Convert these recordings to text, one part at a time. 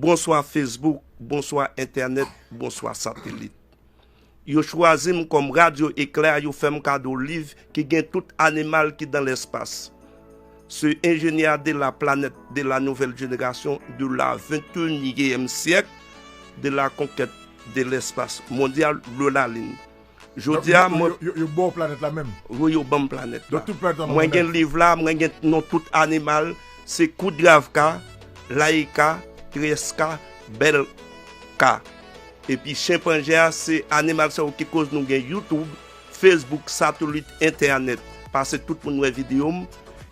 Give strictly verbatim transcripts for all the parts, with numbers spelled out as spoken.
Bonswa Facebook, bonswa entènèt, bonswa satelit. Yo chwazi m kòm Radyo Eklè, yo fè m kado liv ki gen tout animal ki dan lèspas. Ce ingénieur de la planète de la nouvelle génération de la vingt et unième siècle de la conquête de l'espace mondial de la Lune. Jodi a, mwen. Yo, yo, yo ba w planèt la menm? Wi, yo ban m planèt la. Donk, tout planèt la nan monn nan. Mwen gen liv la, mwen gen non tout animal, se Koudravka, Laika, Treska, Belka. Epi chenpanze a, se animal sa yo ki koz nou gen YouTube, Facebook, satelit, entènèt. Pase tout moun wè videyo m.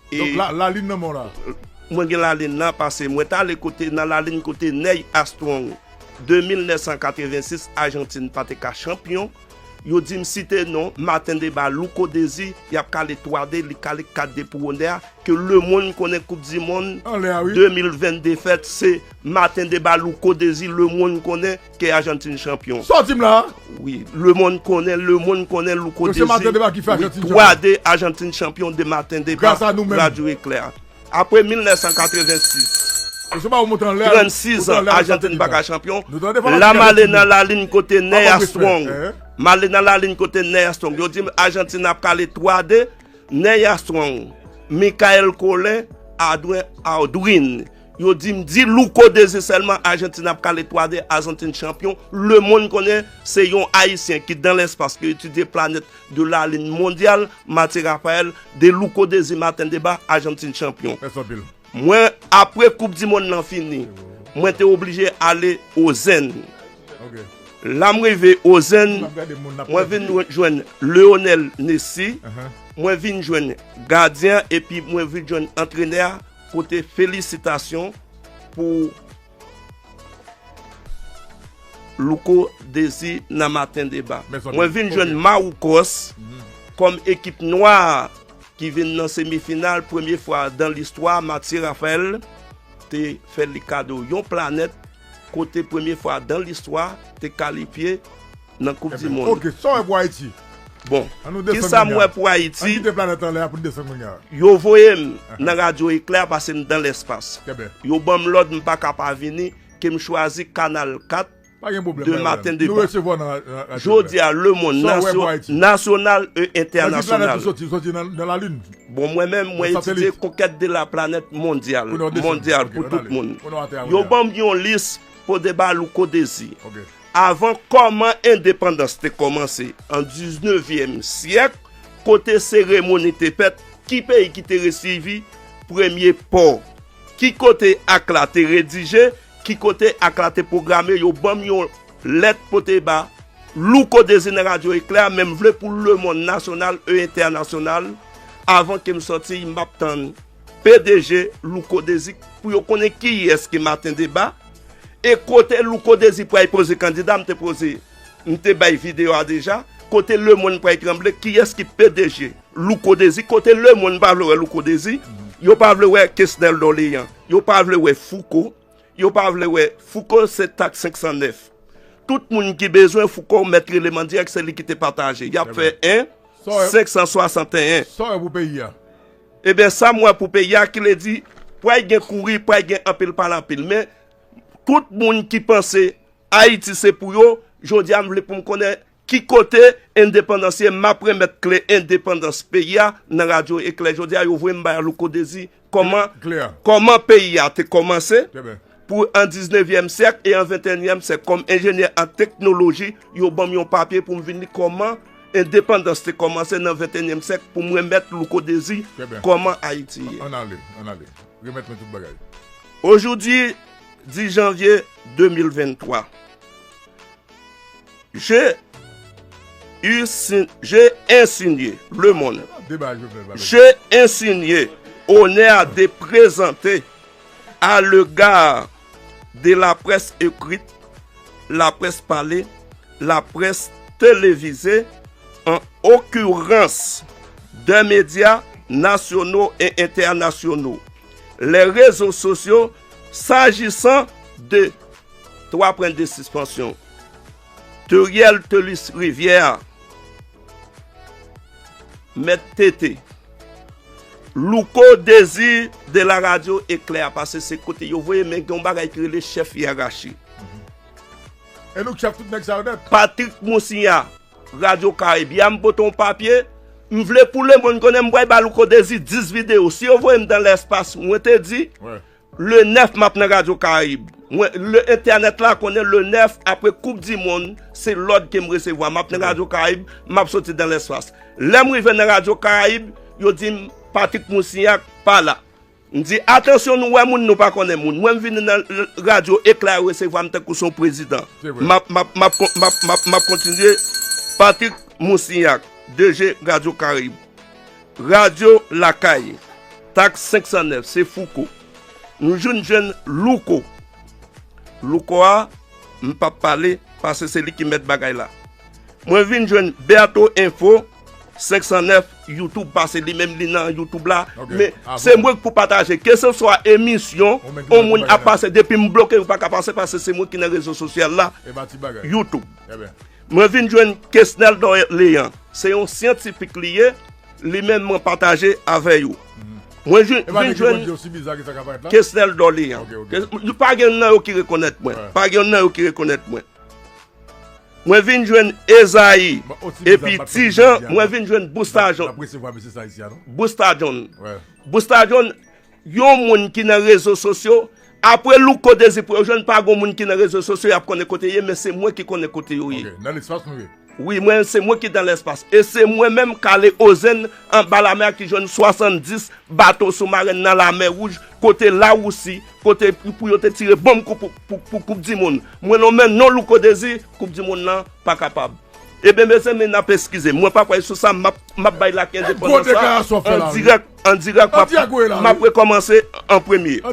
E donk, la, lalin nan men w la? Mwen gen lalin nan, pase mwen t ale kote, nan lalin kote Neil Armstrong, de mil nèf san katrevensis, Ajantin pa te ka chanpyon. Yo di m site non Martin Deba, Louko Dezi, y ap kale twa de, li kale kat de pou onè a, ke lemonn konnen Koup di Monn de mil vennde fèt, se Martin Deba, Louko Dezi, lemonn konnen ke Ajantin chanpyon. Sa w di m la a? Wi, lemonn konnen, lemonn konnen Louko Dezi. Donk, se Martin Deba ki fè Ajantin chanpyon? Wi, twa de, Ajantin chanpyon de Martin Deba. Gras a nou menm. Radyo Eklè. Apre mil nèf san katrevensis, trannsis an, Ajantin pa ka chanpyon. La, m ale nan lalin kote Neil Armstrong. M ale nan lalin kote Neil Armstrong. Yo di m Ajantin ap kale twa de, Neil Armstrong, Michael Collin, Adrien Audrin. Yo di m di Louko Dezi sèlman, Ajantin ap kale twa de, Ajantin chanpyon. Lemonn konnen se yon Ayisyen ki dan lèspas, ki etidye planèt de la lin mondyal, Matye Raphaël, de Louko Dezi, Martin Deba, Ajantin chanpyon. Mèsi anpil. Mwen, apre Koup di Monn nan fini, mwen te oblije ale Ozenn. La m rive Ozenn, mwen vin jwenn Lionel Messi, mwen vin jwenn gadyen an, epi mwen vin jwenn antrenè a, kote felisitasyon pou Louko Dezi nan Martin Deba. Mwen vin jwenn Maroukos kòm ekip nwa a ki vin nan semifinal, premye fwa dan listwa, Matye Raphaël te fè li kado yon planèt, kote premye fwa dan listwa te kalifye nan Koup di Monn. Ok, sa w wè pou Ayiti? Bon, kisa m wè pou Ayiti? Ann kite planèt anlè a pou n desann kounye a. Yo voye m nan Radyo Eklè pase m dan lèspas. Yo ban m lòd m pa ka pa vini, ke m chwazi Kanal kat de Martin Deba. Jodi a, lemonn, nasyonal e entènasyonal. Bon, mwen menm, mwen etidye konkèt de la planèt mondyal, mondyal pou tout moun. Yo ban m yon lis pou Deba Louko Dezi. Avan, kòman endepandans te kòmanse an diznevyèm syèk, kote seremoni te fèt, ki peyi ki te resivi premye pò, ki kote ak la te redije, ki kote ak la te pwograme, yo ban m yon lèt pote ba Louko Dezi nan Radyo Eklè, men m vle pou lemonn nasyonal e entènasyonal, avan ke m sòti, m ap tann P D G Louko Dezi pou yo konnen kiyès ki Martin Deba, e kote Louko Dezi pral poze kandida, m te poze, m te bay videyo a deja, kote lemonn pral tranble, kiyès ki P D G Louko Dezi, kote lemonn pa vle wè Louko Dezi, yo pa vle wè Kesnel Dorlean, yo pa vle wè Fouco, yo pa vle wè Fouco, se tak senk san nèf. Tout moun ki bezwen Fouco, mèt rele m an dirèk, se li ki te pataje. Y ap fè en, senk san swasanteyen. Sa w wè pou peyi a? Ebyen, sa m wè pou peyi a, ki vle di, pral gen kouri, pral gen anpil pale anpil. Men, tout moun ki panse Ayiti se pou yo, jodi a, m vle pou m konnen ki kote endepandans ye, m ap remèt kle endepandans peyi a nan Radyo Eklè. Jodi a, yo voye m bay Louko Dezi, kòman, kòman peyi a te kòmanse pou an diznevyèm syèk e an venteyenyèm syèk kòm enjenyè an teknoloji, yo ban m yon papye pou m vin li kòman endepandans te kòmanse nan venteyenyèm syèk pou m remèt Louko Dezi kòman Ayiti ye. Ann ale, ann ale. Remèt mwen tout bagay. Aujourd'hui, dix janvier deux mille vingt-trois, j'ai eu si-, j'ai insinué le monde. J'ai insinué honneur de présenter à l'égard de la presse écrite, la presse parlée, la presse télévisée, en occurrence des médias nationaux et internationaux, les réseaux sociaux, s'agissant de trois points de suspension. Teriel Telis Rivière, Mèt Tete, Louko Désir de la radio Éclair, paske se kote yo voye, men gen yon bagay ki rele chèf yerachi. E nou k chèf tout nèg sa yo nèt. Patrick Moussignac, Radio Caraïbe, ya m pote yon papye, m vle pou lemonn konnen m pral ba Louko Désir dis videyo. Si yo voye m dans l'espace, mwen te di, le nèf m ap nan Radio Caraïbe. Mwen, le entènèt la konnen le nèf apre Koup di Mond, se lòd ke m resevwa. M ap nan Radio Caraïbe, m ap soti dans l'espace. Lè m rive nan Radio Caraïbe, yo di m Patrick Moussignac pa la. M di, atansyon, nou wè moun, nou pa konnen moun. Mwen, m vini nan l- radyo Ekla, yo resevwa m tankou se yon prezidan. M ap, m ap, m ap, kon- m ap, m ap, m ap kontinye. Patrick Moussignac, D G Radio Caraïbe. Radyo Lakay, Taks senk san nèf, se Fouco. Nou jwenn jwenn Louko. Louko a, m p ap pale, paske se li ki mèt bagay la. Mwen vin jwenn Berto Info, senk san nèf, YouTube, paske li menm li nan YouTube la. Men se mwen k pou pataje. Keseswa emisyon, yon moun ap pase, depi m bloke, ou pa ka pase, paske se mwen ki nan rezo sosyal la. YouTube. Mwen vin jwenn Kesnel Dorlean. Se yon syantifik li ye. Li menm mwen pataje avè yo. Mwen vin jwenn Kesnel Dorlean. Pa gen youn nan yo ki rekonèt mwen. Pa gen youn nan yo ki rekonèt mwen. Mwen vin jwenn Ezayi epi Tijan, mwen vin jwenn Bousta John. Bousta John. Bousta John, yon moun ki nan rezo sosyo, apre Louko Dezi pou yo jwenn, pa gon moun ki nan rezo sosyo y ap konnen kote ye, men se mwen ki konnen kote yo ye. Wi, mwen, se mwen ki dans l'espace. E se mwen menm k ale Ozenn, anba lamè a, ki jwenn swasanndis bato soumaren nan Lamè Wouj, kote Lawousi, kote pou yo te tire bonm pou, pou, pou Koup di Mond. Mwen nonmen non Louko Dezi, Koup di Mond lan pa kapab. Ebyen, mezanmi, n ap eskize m. Mwen pa kwè sou sa, m ap, m ap bay lak endepandans la an dirèk, an dirèk, m ap, m ap rekòmanse an premye.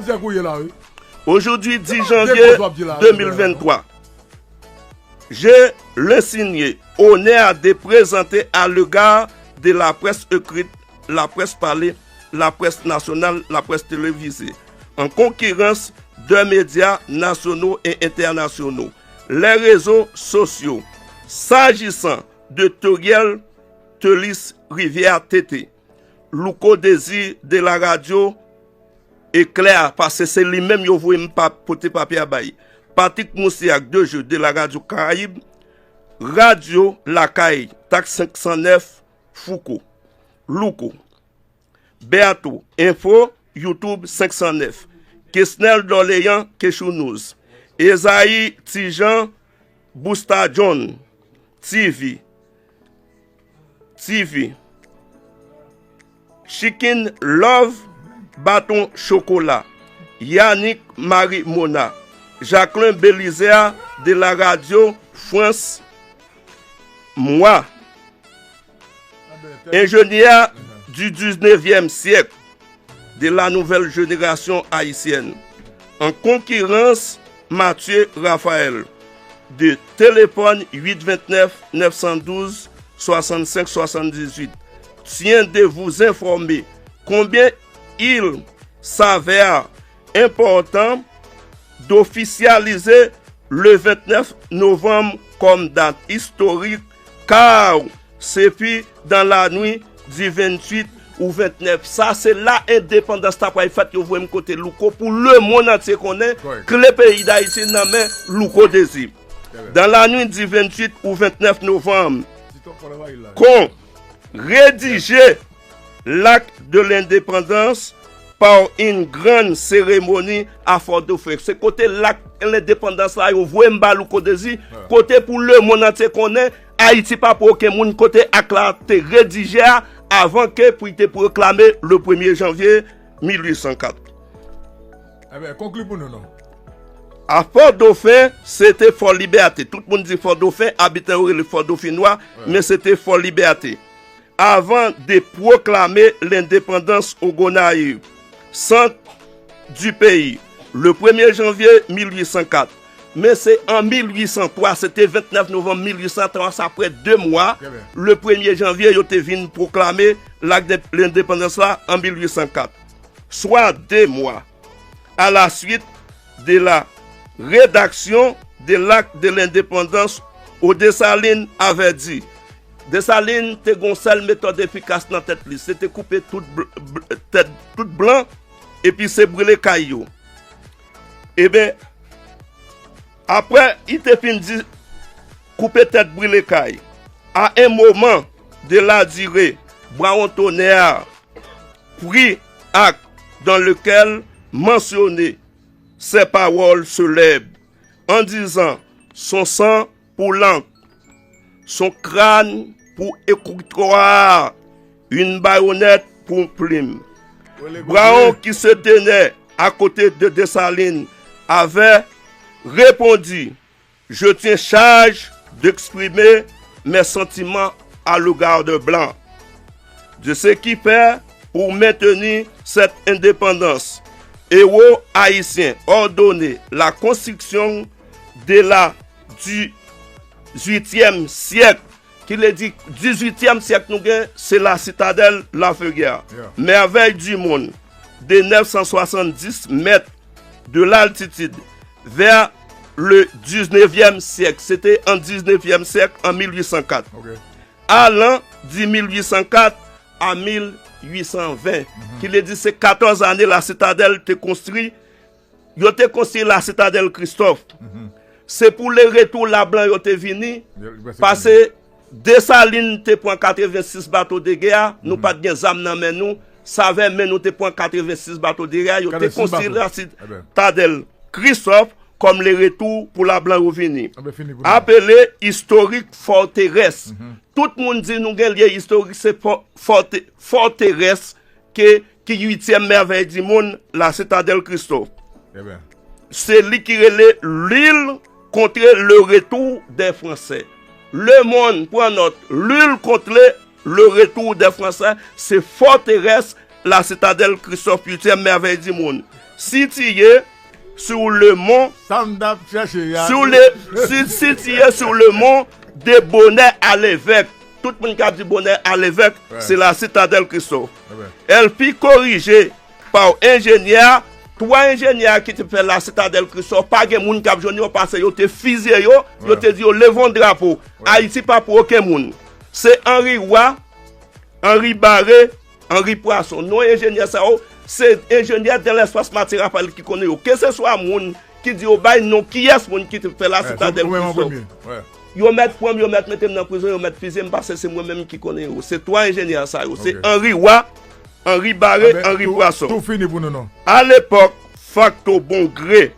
Aujourd'hui dix janvier deux mille vingt-trois. J'ai l'insigne honneur de présenter à l'égard de la presse écrite, la presse parlée, la presse nationale, la presse télévisée, en concurrence des médias nationaux et internationaux, les réseaux sociaux, s'agissant de Teriel Telis Rivière T T, Louko Dezi de la radyo Eklè, paske se li menm yo voye m pa, pote papye a bay. Patrick Moussignac de jeu de la Radio Caraïbe, Radyo Lakay, Taks senk san nèf, Fouco, Louko, Berto, Info, YouTube senk san nèf, Kesnel Dorlean, Kechou News, Ezayi Tijan, Bousta John, T V, T V, Chicken Love, Baton Chokola, Yannick Marie Mona, Jacquelin Belizaire de la Radio France, mwen, ingénieur du dix-neuvième siècle de la nouvelle génération haïtienne, en concurrence Mathieu Raphaël de téléphone huit vingt-neuf neuf cent douze soixante-cinq soixante-dix-huit, tient de vous informer combien il s'avère important d'officialiser le vingt-neuf novembre comme date historique, car c'est puis dans la nuit du vingt-huit au vingt-neuf. Sa se la endepandans ta pral fèt, yo voye m kote Louko pou lemonn antye konnen kle peyi Dayiti nan men Louko Dezi. Dans la nuit du vingt-huit au vingt-neuf novembre, qu'on rédige l'acte de l'indépendance par une grande cérémonie à Fort-Dauphin. Se kote lak lendepandans la, yo voye m ba Louko Dezi, kote pou lemonn antye konnen Ayiti pa pou okenn moun, kote ak la te redije a, avan ke pou y te pwoklame le premye janvye mil uit san kat. Ebyen, konkli pou nou non. À Fort-Dauphin, se te Fort Liberté. Tout moun di Fort-Dauphin, abitan yo rele Fort Dauphinois, men se te Fort Liberté. Avant de proclamer l'indépendance aux Gonayives, centre du pays, le premye janvye mil uit san kat. Men se an mil uit san twa, se te vennèf novanm mil uit san twa, sa fè de mwa, le premye janvye, yo te vin pwoklame lak de lendepandans la an mil uit san kat. Swa de mwa. À la suite de la rédaction de l'acte de l'indépendance, Dessalines avait dit, Desalin te gen yon sèl metòd efikas nan tèt li, se te koupe tout bl- bl- tèt tout blan, epi se brile kay yo. Eben, apre li te fin di koupe tèt brile kay, à un moment de la durée, Brawon Tonè prit acte dans lequel mentionner ces paroles célèbres en disant: son sang pour l'encre, son crâne pour écritoire, une baïonnette pour plume. Brawon, qui se tenait à côté de Dessalines, avait répondu: je tiens charge d'exprimer mes sentiments à l'égard de Blanc, de ce qu'il fait pour maintenir cette indépendance. Héros haïtien ordonner la construction de la dix-huitième siècle, ki vle di dizuityèm syèk nou gen, se la citadelle La Ferrière. Merveille du monde, de neuf cent soixante-dix mètres de l'altitude, vers le dix-neuvième siècle. Se te an diznèvyèm syèk, an mil uit san kat. Allant de mil uit san kat à mil uit san ven, ki vle di se katòz ane la citadelle te konstwi. Yo te konstwi la citadelle Christophe. Se pou le retour la blan yo te vini, paske Desalin te pran katrevensis bato de gè, nou pa t gen zam nan men nou, sa vè men nou te pran katrevensis bato de gè, yo te konstwi la citadelle Christophe comme le retour pour la blan yo vini. Apele historique forteresse. Tout moun di nou gen lye istorik, se fòte, fòterès ke, ki uityèm mèvèy di monn, la citadelle Christophe. Se li ki rele l'île contre le retour des Français. Le Monde pran nòt, l'île contre le retour des Français, se fòterès la citadelle Christophe, uityèm mèvèy di monn. Sitiye sou le mont, sou le, si- sitiye sou le mont de Bonnet à l'Évêque. Tout moun k ap di Bonnet à l'Évêque, se la citadelle Christophe. Elle fut corrigée par ingénieur, twa enjenyè ki te fè la citadelle Christophe, pa gen moun k ap jwenn yo, paske yo te fizye yo, yo te di yo leve yon drapo. Ayiti pa pou okenn moun. Se Henri Roy, Henri Barré, Henri Poisson. Non enjenyè sa yo, se enjenyè dans l'espace Mathieu Raphaël ki konnen yo. Keseswa moun ki di yo bay non kiyès moun ki te fè la citadelle Christophe. Yo mèt pran m, yo mèt mete m nan prizon, yo mèt fizye m, paske se mwen menm ki konnen yo. Se twa enjenyè sa yo. Se Henri Roy, Henri Barré, Henri Poisson. À l'époque, facto bon gré,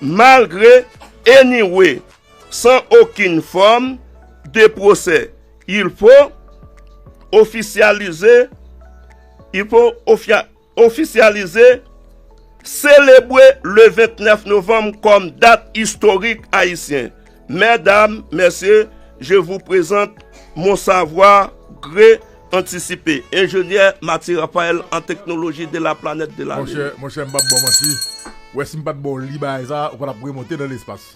malgré, anyway, sans aucune forme de procès, il faut officialiser, il faut officialiser, célébrer le vingt-neuf novembre comme date historique haïtienne. Mesdames, Messieurs, je vous présente mon savoir gré anticipé, ingénieur Mathieu Raphaël en technologie de la planète de la Lune. Monchè, monchè, m p ap ba w manti. Ou wè, si m pa t ba w li bagay sa, ou pa t ap remonte nan lespas.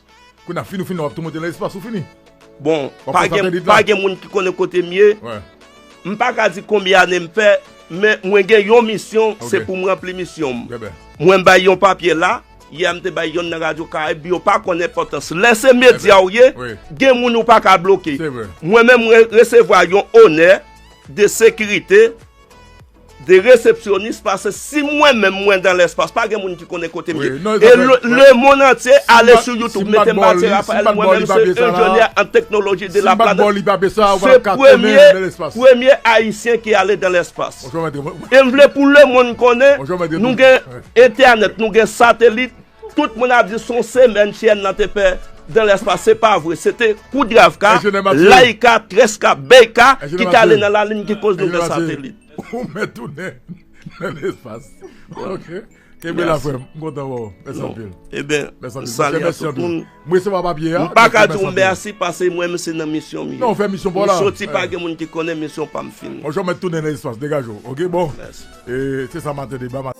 Kounye a, fini, ou fini, w ap tou monte nan espas, ou fini. Bon, pa gen, pa gen moun ki konnen kote m ye. M pa ka di konbyen ane m fè, men mwen gen yon misyon, se pou m ranpli misyon m. Mwen bay yon papye la, yè m te bay yonn nan Radyo Karayib, yo pa konn enpòtans. Lè se medya w ye, gen moun ou pa ka bloke. Mwen menm, mwen resevwa yon onè de sekirite de resepsyonis, paske si mwen menm mwen dans l'espace, pa gen moun ki konnen kote m ye. E le, le monde entier ale sou YouTube, mete Mathieu Raphaël, mwen menm se enjenyè an teknoloji de la planèt. Se premye, premye ayisyen ki ale dans l'espace. E m vle pou le monde konnen, nou gen entènèt, nou gen satelit, tout moun ap di se yon semèn chiyèn nan te fè dans l'espace. Se pa vre. Se te Koudravka, Laika, Treska, Beika ki t ale nan lalin ki koz nou gen satelit. Ou mèt tounen nan lespas. Ok. Kenbe la, frè m. M kontan wè w. Mèsi anpil. Eben, m salye tout moun. M resevwa papye a. M pa ka di w mèsi paske mwen menm se nan misyon m ye. Non, ou fè misyon pa w la. M soti, pa gen moun ki konnen misyon pa m fini. Bonjou, mèt tounen nan lespas. Degaje w. Ok, bon. E se sa maten deba.